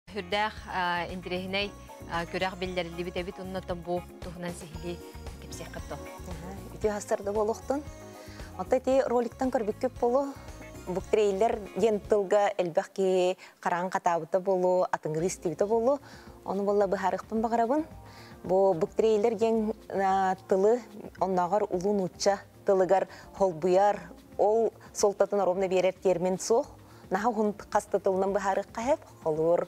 Үрдээх интириэһинэй күрэх биллэриллибит эбит, оннотон бу туһунан сиһилии кэпсиэххит дуо? Үтүө хастарда буолуохтун. Онто ити роликтан көрбүккүт болу, буктрейлер диэн тылга элбэх киһи хараан хатаабыта болу, атыҥырыы истибитэ болу. Ону болла быһаарыахпын баҕарабын. Бу буктрейлер диэн тылы оннооҕор улуу нуучча тылыгар холбуйар, ол суолтатын ровно биэрэр термин суох. Наһаа уһун хаста тылынан быһаарыахха сөп. Холуур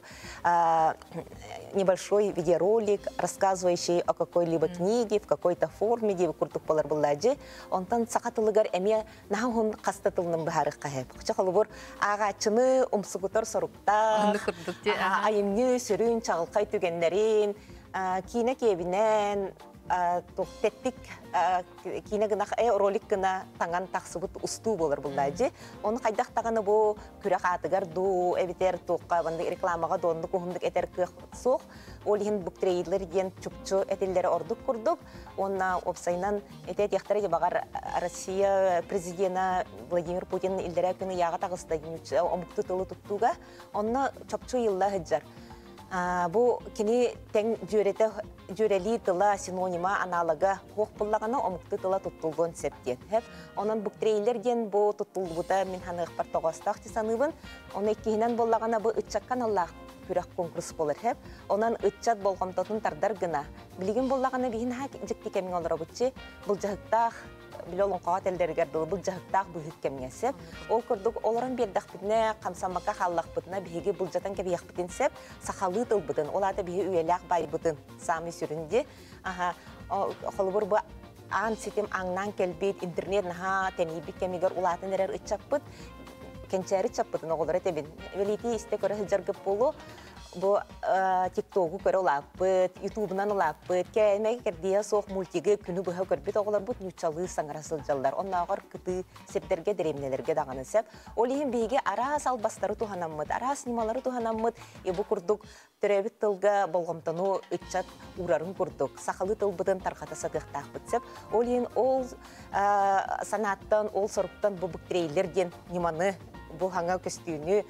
небольшой видеоролик, рассказывающий о какой-либо книге в какой-то форме диэби курдук болар буллаажы. Онтон саха тылыгар эмиэ наһаа уһун хаста тылынан быһаарыахха сөп. Чэ холобур ааҕааччыны умсугутар соруктаах, айымньы сүрүн чаҕылхай түгэннэрин, киинэ киэбинэн, тэттик киинэ гына ролик гына таҥан тахсыбыт устуу буолар буллаажы. Ону хайдах даҕаны бу күрэх аатыгар дуу, эбитэр туохха рекламаҕа дуоннук уһундук этэр кыах суох. Ол иһин буктрейлер диэн чупчу этиллэрэ ордук курдук. Уонна уопсайынан эти этиэхтэрэ баҕар Россия президена Владимир Путин иллэрээ күн ыйааҕа таҕыста омукту тылы туттууга. Онно чопчу ыйылла сылдьар. Бу кини тэҥ дьүөрэтэ дьүөрэлии тыла, синонима, аналога хуох буллаҕына омуктуу тыла туттуллуон сөп диэн. Онон буктрейлер диэн бу туттуллубута мин ханыахпар тоҕоостоох дии саныыбын. Ону иккиһинэн буоллаҕына бу ыччакка аналлаах күрэх конкурс буолар хэп. Онон ыччат болҕомтотун тардар гына. Билигин буоллаҕына биһин хаак дьикти кэмҥэ олоробутчи былдьаһыктаах биле олоҥхоҕо тэллэригэр дылы былдьаһыктаах быһык кэмҥэ сөп. Ол курдук олорон биэрдэхпитинэ, хамсаммакка хааллахпытына биһиги былдьатан кэбиһиэхпитин сөп. Сахалыы тылбытын, ол аата биһи үйэлээх байбытын саамай сүрүн ди. Аха, холобур бу аан ситим ааҥнаан кэлбит, интернет наһаа тэнийбит кэмигэр улаатан эрэр ыччаппыт, кэнчээри ыччаппытын оҕолоро этэбин. Бэлиэтии истэ көрө сылдьаргыт буолуо. Бу тиктогу көрө улааппыт, ютубунан улааппыт, кээмэй кэрдииһэ суох мультигы күнү быһа көрбүт оҕолорбут нууччалыы саҥара сылдьаллар. Оннооҕор кытыы сирдэргэ, дэриэбинэлэргэ даҕаны сөп. Ол иһин биһиги араас албастары туһанаммыт, араас ньымалары туһанаммыт, и бу курдук төрөөбүт тылга болҕомтону ыччат уурарын курдук, сахалыы тылбытын тарҕата сатыахтаахпыт сөп. Ол иһин ол санааттан, ол соруктан бу буктрейлер диэн ньыманы, бу хаҥа көстүүнү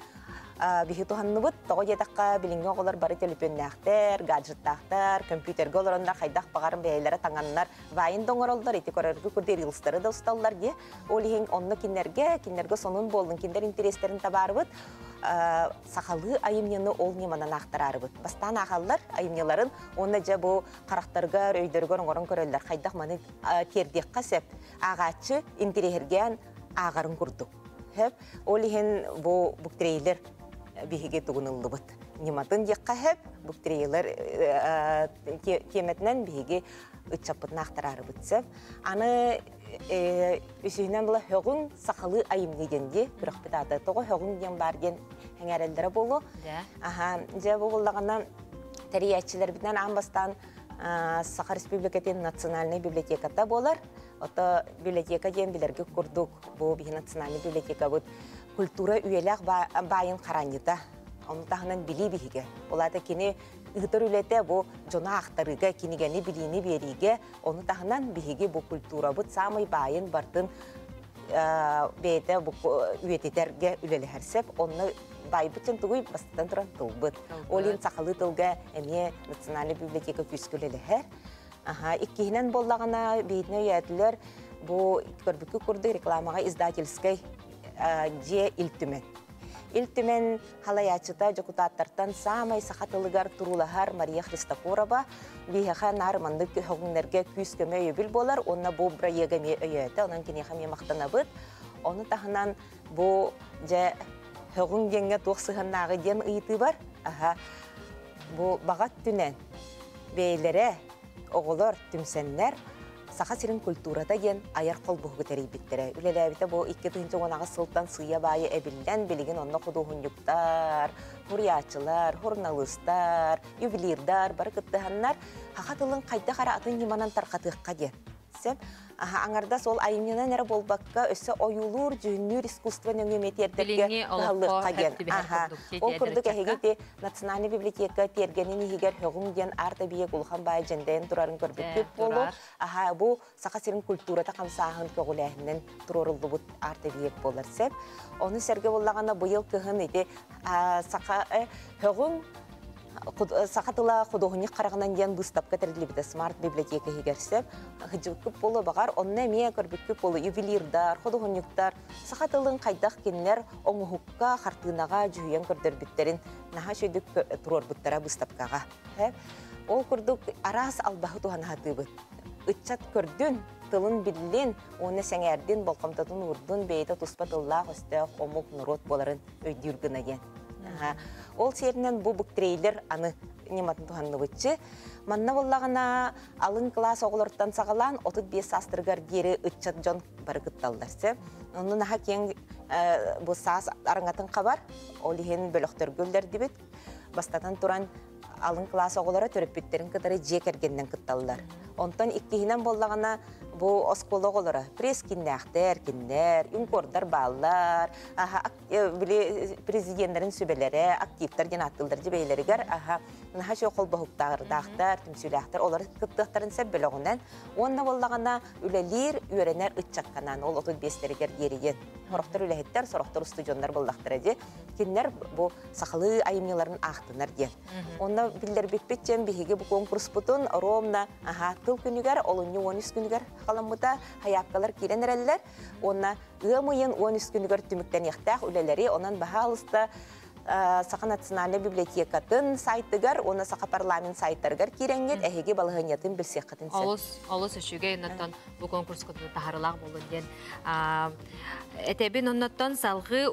биһи туһанныбыт. Тоҕо диэтэххэ, билиҥҥи оҕолор бары төлөпүөннээхтэр, гаджеттаахтар, компьютерга олороннор хайдах баҕарым бэйэлэрэ таҥаннар, вайн да оҥороллор, ити көрөргө курдук рилстары да усталлар дии. Ол иһин онно кинилэргэ, кинилэргэ сонун буоллун, кинилэр интэриэстэрин табаарыбыт, сахалыы айымньыны ол ньыманан аахтараарыбыт. Бастаан аахаллар айымньыларын уонна дьэ бу харахтарыгар, өйдөрүгэр оҥорон көрөллөр, хайдах маны тиэрдиэххэ сөп. Ааҕааччы интэриэһиргээн ааҕарын курдук. Хөп. Ол иһин бу буктрейлер биһиги тугунуллубут. Ньыматын диэххэ хөп, буктрейлер тиэмэтинэн биһиги ыччаппытын аахтараарыбыт сөп. Аны үсүһүнэн була хөҕүҥ сахалыы айымньы диэн дии күрэхпит аата. Тоҕо хөҕүҥ диэн баар диэн сэҥээрэллэрэ буолуо. Аха, дьэ бу буллаҕына тэрийээччилэрбитинэн аан бастаан Саха Республикатын национальнай библиотеката буолар. Ото библиотека диэн билэргэ курдук бу биһи национальнай библиотекабыт культура үйэлээх баайын хараанньыта. Ону таһынан билии биһигэ. Ол аата кини ыытар үлэтэ бу дьону аахтарыыга, кинигэни билиини биэриигэ, ону таһынан биһиги бу культурабыт саамай баайын бартын бэйэтэ бу үйэтитэргэ үлэлэһэр сөп. Онно байбыт дьон тугуй бастатан туран тылбыт. Ол иһин сахалыы тылга эмиэ национальный библиотека күүскэ үлэлэһэр. Аха, иккиһинэн буоллаҕына, биһитинэ өйөөтүлэр бу көрбүккү курдук рекламаҕа издательскай дьиэ Ил Түмэн. Ил Түмэн халайааччыта дьокутааттартан саамай саха тылыгар туруулаһар Мария Христофорова биһиэхэ наар маннык көһөҥнөргө күүс-көмө өйөбүл буолар уонна бу бырайыага эмиэ өйөөтө, онон киниэхэ эмиэ махтанабыт. Ону таһынан бу дьэ һөҕүҥ диэҥҥэ туох сыһыаннааҕый диэн ыйытыы бар. Аха, бу баҕа өттүнэн бэйэлэрэ оҕолор түмсэннэр Саха сирин культурата диэн айар холбоһугу тэрийбиттэрэ. Үлэлээбитэ бу 2018 сылтан сыыйа-баайы эбиллэн, билигин онно худуоһунньуктар, суруйааччылар, суруналыыстар, ювелирдар бары кыттыһаннар саха тылын хайдах эрэ атын ньыманан тарҕатыахха диэн. Сөп. Аҥардас ол айымньынан эрэ буолбакка, өссө ойуулуур, дьүһүннүүр искусство нөҥүө эмиэ тиэрдэргэ кыһаллыахха диэн. Ол курдук эһиги ити Национальный библиотека тиэргэнин иһигэр һөҕүҥ диэн арт-эбийиэк улахан баай дьэндэйэн турарын көрбүппүт буолуо. Аха, бу Саха сирин культурата хамсааһын көҕүлээһинэн туруоруллубут арт-эбийиэк буолар сөп. Ону сэргэ буллаҕына быйыл кыһын ити саха һөҕүҥ Саха тыла худуоһунньук хараҕынан диэн быыстапка тэриллибитэ смарт библиотека иһигэр сөп. Сылдьыбыккыт буолуо баҕар, онно эмиэ көрбүккүт буолуо ювелирдар, худуоһунньуктар саха тылын хайдах кинилэр оҥоһукка, хартыынаҕа дьүһүйэн көрдөрбүттэрин наһаа үчүгэйдик туруорбуттара быыстапкаҕа. Ол курдук араас албаһы туһана сатыыбыт. Ыччат көрдүн, тылын биллин уонна сэҥээрдин, болҕомтотун уурдун, бэйэтэ туспа тыллаах-өстөөх омук, норуот буоларын өйдүүр гына диэн. Ол сиэринэн бу буктрейлер аны ньыматын туһанныбытчы. Манна буоллаҕына алын кылаас оҕолоруттан саҕалаан 35 саастарыгар диэри ыччат дьон бары кытталлар. Онно наһаа киэҥ бу саас араҥатын хабар, ол иһин бөлөхтөргө үллэрдибит. Бастатан туран алын кылаас оҕолоро төрөппүттэрин кытары дьиэ кэргэнинэн кытталлар. Онтон иккиһинэн буоллаҕына бу оскуола оҕолоро пресс-киннээхтэр, киннэр, юнкордар бааллар, били президеннэрин сүбэлэрэ, активтар диэн ааттыыллар дьэ бэйэлэригэр аха наһаа үчүгэй холбоһуктаардаахтар, түмсүүлээхтэр, олор кыттыахтарын сөп бөлөҕүнэн. Уонна буоллаҕына үлэлиир, үөрэнэр ыччакканан ол 35-тэригэр диэри диэн. Сорохтор үлэһиттэр, сорохтор устудьуоннар буоллахтара дии. Кинилэр бу сахалыы айымньыларын аахтынар диэн. Онно биллэрбиппит диэн биһиги бу конкурспутун ровно аха тыл күнүгэр, олунньу 13 күнүгэр халаммыта хайаапкалар киирэн эрэллэр. Уонна ыам ыйын 13 күнүгэр түмүктэниэхтээх үлэлэри онон баһаалыста Саха национальнай библиотекатын сайтыгар уонна Саха парламент сайтарыгар киирэҥҥит эһиги балаһыанньатын билсиэххитин сөп. Олус, олус үчүгэй оннуттан бу конкурска таһарылаах буолун диэн этэбин оннуттан салгыы.